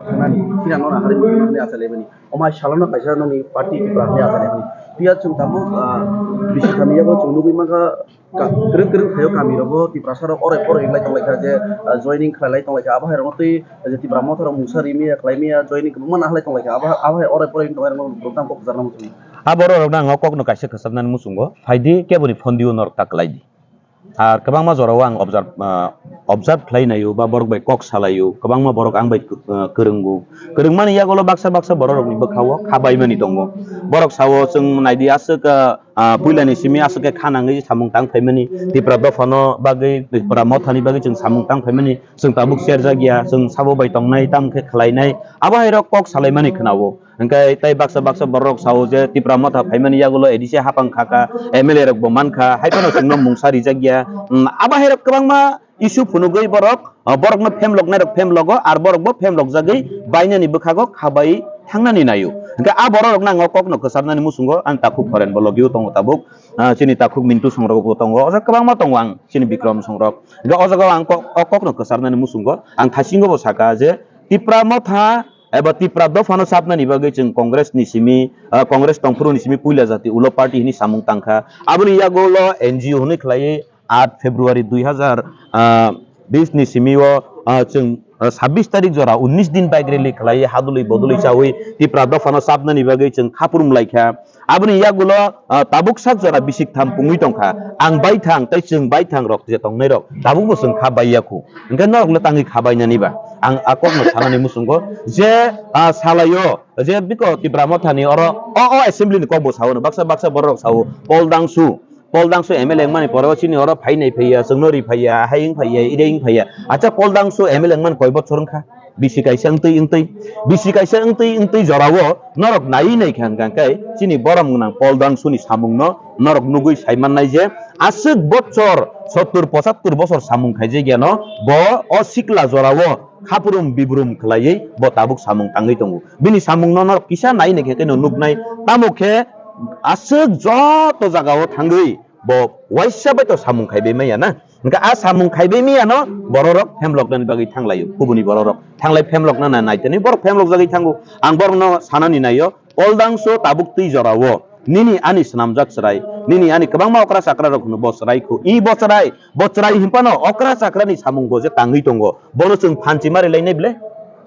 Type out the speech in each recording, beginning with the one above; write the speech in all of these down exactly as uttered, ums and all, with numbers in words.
Nani, kira nona hari mani acha lebani. Omai salano kaisa noni party Tipra hwnwi acha lebani. Piya chwng tamo, ah, bisi kami yago chwng nugwi mankha, ka-, kwrwng kwrwng thaio kami rogo Tiprasa rok oroi poroi wng lai tong lai kha je, ah, joining khlai lai tong lai kha. Abo hai rokno twi je Tipra Motha rok mungsa rimi ya, khlai mi ya, joining kwbangma nahalai tong lai kha. Abo, abo hai oroi poroi wng tong lai rokno rwngtham kok kwchar nang muchung. A borok rokno ang o kokno kaisa kwchapnani muchungo. Phaidi keboni phone diyo norok ta kwlai di. Ar kwbangma jorao ang observe, ah, observe khlai naio ba borok bai kok salaio, kwbangma borok ang bai, ah, kwrwngo. Kwrwngmani yagulo baksa baksa borok rokni bwkhao kha baimani tongo. Borok sao chwng naidi aswk, ah, ah, puilani simi aswk khe kha nangwi samung tang phaimani, Tipra dophano bagwi, Tipra Mothani bagwi chwng samung tang phaimani, chwng tabuk cherjak ya, chwng sabo bai tongnai, tamo khe khlainai, abo hai rok kok salaimani khwnao. Hwnkhe tei baksa baksa borok sao je Tipra Motha phaimani yagulo A D C hapang kha kha, M L A rok bo man kha, hai phano chwngno mungsa rijak ya. Hmm, abo hai rok kwbangma issue phunugwi borok, ah, borokno phemloknai rok phemlogo, ar borok bo phemlokjagwi bainani bwkhago kha bai thangnani naio. Hwnkhe a borok rokno ang o kokno kwcharnani muchungo ang takhuk Horen bo logio tongo tabuk, ah, chini takhuk Mintu Songrok bo tongo, oja kwbangma tongo ang chini Bikram Songrok. Hwnkhe o jaga o ang kok, o kokno kwcharnani muchungo ang thaisingo bo saka je Tipra Motha eba Tipra dophano chapnani bagwi chwng Congress ni simi, ah, Congress tongphuru ni simi puila jati ulo party hwnwi samung tangkha. Aboni yagulo N G O hwnwi khlaiwi aat February dui hazar, ah, bis ni simi o, ah, chwng, ah, sabbish tarik jora unnish din bike rally khlaiwi hadului bodului chawi Tipra dophano chapnani bagwi chwng khaphrum laikha. Aboni yagulo, ah, tabuk sak jora bisik tham pungwi tongkha. Ang baithang tei chwng baithang rok je tongnai rok tabuk bo chwng kha baiya khu. Hwnkhe norokno tangwi kha bainani ba? Ang a kokno sanani muchungo je, ah, salaio je biko Tipra Mothani oro o, o assembly ni kok bo sao, baksa baksa borok rok sao, Paul Dangsu, Paul Dangsu M L A wngmani pore o chini oro phainai phaiya, chwngno ri phaiya, hai wng phaiya, ire wng phaiya. Acha Paul Dangsu M L A wngmani koi bochor wngkha? Bisi kaisa wngtwi wngtwi, bisi kaisa wngtwi wngtwi jorao norok naiwi naikha hwnkha khe chini borom gwnang Paul Dangsu ni samungno norok nugwi saimannai je aswk bochor sottur pochattur bochor samung khaijak yano bo o sikla jorao khaphrum bibrum khlaiwi bo tabuk samung tangwi tongo. Bini samungno norok kisa nai naikhe khe no nuknai, tamo khe aswk joto jagao thangwi bo waisa bai to samung khaibai maya na. Hwnkhe a samung khaibai miyano bororok phemloknani bagwi thanglaio, kubuni bororok thanglai phemlokna na naitani borok phemlokjagwi thango. Ang borokno sanani naio, Paul Dangsu tabuk twi jorao nini ani swnamjak chwrai, nini ani kwbangma okra chakra rok hwno bo chwrai khu, i bo chwrai, bo chwrai hinphano okra chakrani samung bo je tangwi tongo, bono chwng phanchi mari lainai ble?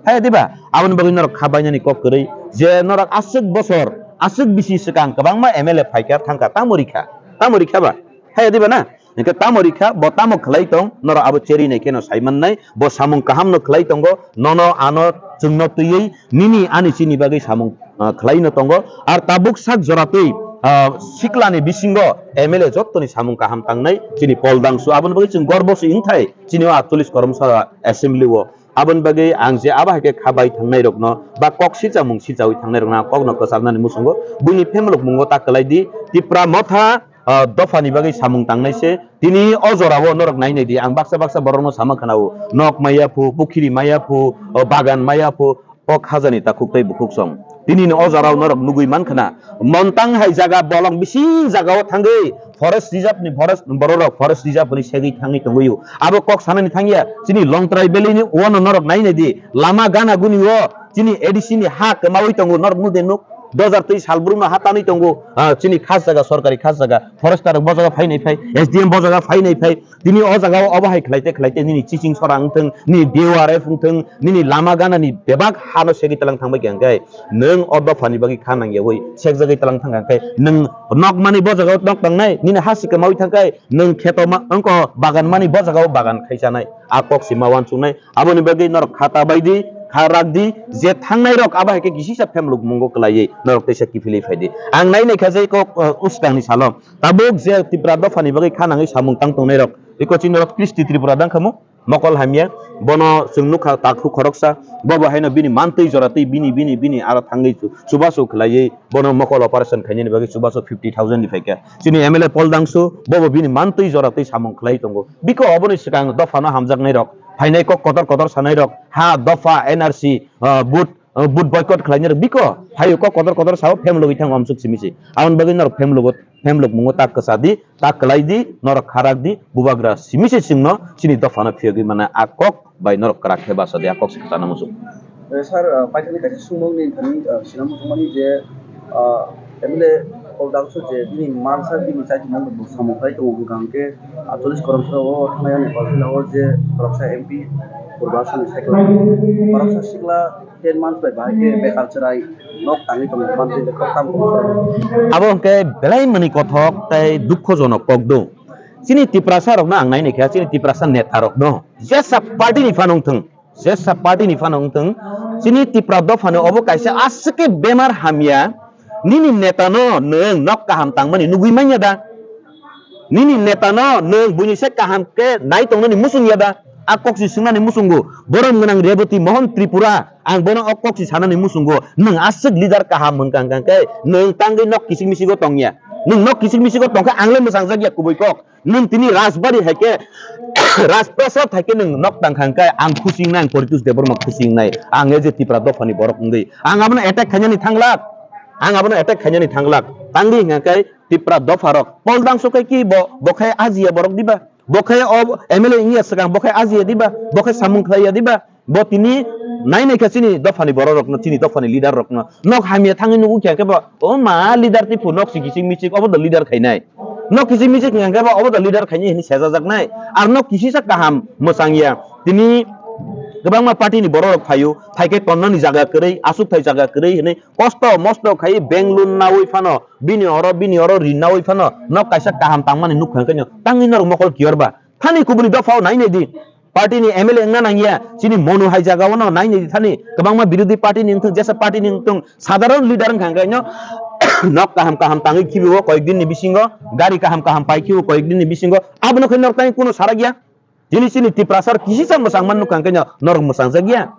Haya diba? Aboni bagwi norok kha bainani kok kwrwi je norok aswk bosor, aswk bisi swkang kwbangma M L A phaikha thangkha, tamo rikha, tamo rikha ba? Haya diba na? Hwnkhe tamo rikha, bo tamo khlai tong, norok abo cheri nai kheno sai mannai, bo samung kaham no khlai tongo, nono ano chwngno twiwi nini ani chini bagwi samung, ah, khlai no tongo. Ar tabuk sak jora twi, ah, siklani bisingo M L A jottoni samung kaham tangnai chini Paul Dangsu, aboni bagwi chwng gorbo se wngthai chini o atchollish koromsa assembly o. Aboni bagwi ang je abo hai khe kha bai thangnai rokno ba kok sicha mung sichaui thangnai rokno ang kokno kwcharnani muchungo buini phemlok mungo ta kwlai di. Tipra Motha, ah, dophani bagwi samung tangnai se. Tini o jorao norok nai nai di, ang baksa baksa borokno sama khwnao, nok maya phu, pukhiri maya phu, o bagan maya phu, o khajani takhuk tei bukhuk song. Tini ni o jorao norok nugui man khna, montang hai jaga bolong bising jagao thangwi forest reserve ni forest bororok forest reserve ni segwi thangwi tongwi o. Abo kok sanani thangya, chini Longtrai Valley ni uano norok nai nai di, lama gana guni o chini A D C ni ha kwmaui tongo, norok nuk de nuk. Dojar twi sal brumno ha tanwi tongo, ah, chini khas jaga, sorkari khas jaga, forester rok bo jaga phai nai phai, S D M bo jaga phai nai phai. Tini o jaga o obo hai khlai te khlai te nini chiching sora wng thung, nini D O R F wng thung, nini lama gana ni bebak ha no segwi talang thang bai kha hwnkhe, nwng o dopha ni bagwi kha nang yaui sek jagwi talang thang kha hwnkhe, nwng nok mani bo jaga o nok tang nai, nini ha si kwmaui thang khe, nwng kheto ma, wngko bagan mani bo jaga o bagan khai chanai, a kok si ma uansuk nai. Aboni bagwi norok kha ta bai di, kha rak di, je thangnai rok abo hai khe kisisa phemlok mungo kwlaiwi norok teisa kiphilwi phai di. Ang nai nai kha je kok, uh, uskang ni salo tabuk je Tipra dopha ni bagwi kha nangwi samung tang tongnai rok, eko chini rok Kristi Tripura dang khamu mokol hamya, bono chwng nukha takhuk khoroksa, bobo haino bini mantwi jora twi bini, bini, bini aro thangwi chu-, chubachu kwlaiwi bono mokol operation khainani bagwi chubachu fifty thousand ni phaikha. Chini M L A Paul Dangsu bobo bini mantwi jora twi samung khlai tongo. Biko oboni swkang dophano hamjaknai rok, phainai kok kotor kotor sanai rok, ha dopha N R C, ah, vote, ah, vote boycott khlainai rok biko phaio kok kotor kotor sao phemlogwi thango amsuk simi se. Aboni bagwi norok phemlogo, phemlok mungo tak kwsa di, tak kwlai di, norok kharak di, bubagra simi se chwngno chini dophano phiyogwi mane a kok bai norok kwrak khe basa di, a kok se kwchana muchung. Eh, sir, ah, paithakni kaisa sumung ni thani, ah, sinamung tongmani je, ah, M L A Paul Dangsu je bini mansa bini chati mung bo samung khai tongo, hwnkha hwnkhe, ah, cholish korom sora o thangnai ani Nepal jila o je khoroksa M P Purba Sani cycle khoroksa sikla ten months bai bahai khe bekar chwrai nok tangwi tongo, manti le kok tam tongo. Abo hwnkhe belai mani kothok tei dukhojonok kok do. Chini Tiprasa rokno ang nainai kha, chini Tiprasa neta rokno jesa party ni phano wngthwng, jesa party ni phano wngthwng, chini Tipra dophani obo kaisa aswk khe bemar hamya. Nini neta no nwng nok kaham tangmani nugwi manya da? Nini neta no nwng buini se kaham khe nai tongnani muchung ya da? A kok si swngnani muchungo, borom gwnang Reboti Mohon Tripura, ang bono o kok si sanani muchungo, nwng aswk leader kaham hwnkha hwnkha khe nwng tangwi nok kichik michigo tongya. Nwng nok kichik michigo tongkha ang le mwchang jakya kubui kok. Nwng tini Rajbari hai khe, Rajprasad hai khe nwng nok tang kha hwnkhe ang khusi wngnai, ang Poritos Debbarma khusi wngnai, ang A J Tipra dophani borok wngwi. Ang abono attack khainani thanglak, ang abono attack khainani thanglak. Tangwi hwnkha khe Tipra dopharok. Paul Dangsu khe ki bo, bo khe ajiya borok diba? Bo khe o M L A wngya swkang, bo khe ajiya diba? Bo khe samung khlaiya diba? Bo tini nai nai kha chini dophani borok rokno, chini dophani leader rokno. Nok hamya thangwi nugwi kha khe bo, o ma leader tiphu nok si kichik michik, obo do leader khainai. Nok kichik michik hwnkha khe bo, obo do leader khainai hwnwi sejajaknai. Ar nok kisisa kaham mwchang ya. Tini kwbangma party ni borok rok phaio, phai khe tonnani jaga kwrwi, aswk thai jaga kwrwi hwnwi kosto mosto khai bank loan nawi phano, bini oro, bini oro rin nawi phano, nok kaisa kaham tangmani nukha hwnkhe no, tangwi norok mokol kiyor ba? Thani kubuni dophao nai nai di. Party ni M L A wngna nangya, chini Monu hai jaga o no nai nai di thani. Kwbangma birodhi party ni wngthung, jesa party ni wngthung, sadharon leader wngkha hwnkhe no, nok kaham kaham tangwi khibi o koyek din ni bisingo, gari kaham kaham pai khibi o koyek din ni bisingo, abono khe norok tangwi kuno sarak ya. Chini, chini Tiprasa rok kisisa mwchang man nukha hwnkhe no, norok mwchang jak ya.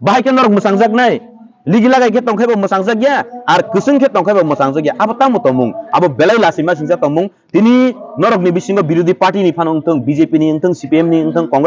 Bahai khe norok mwchang jak nai. Ligi lagai khe tong khe bo mwchang jak ya, ar kwchwng khe tong khe bo mwchang jak ya. Abo tamo tongmung, abo belai lachima singcha tongmung. Tini norokni bisingo birodhi party ni phano wngthung, B J P ni wngthung, C P M ni wngthung, Congress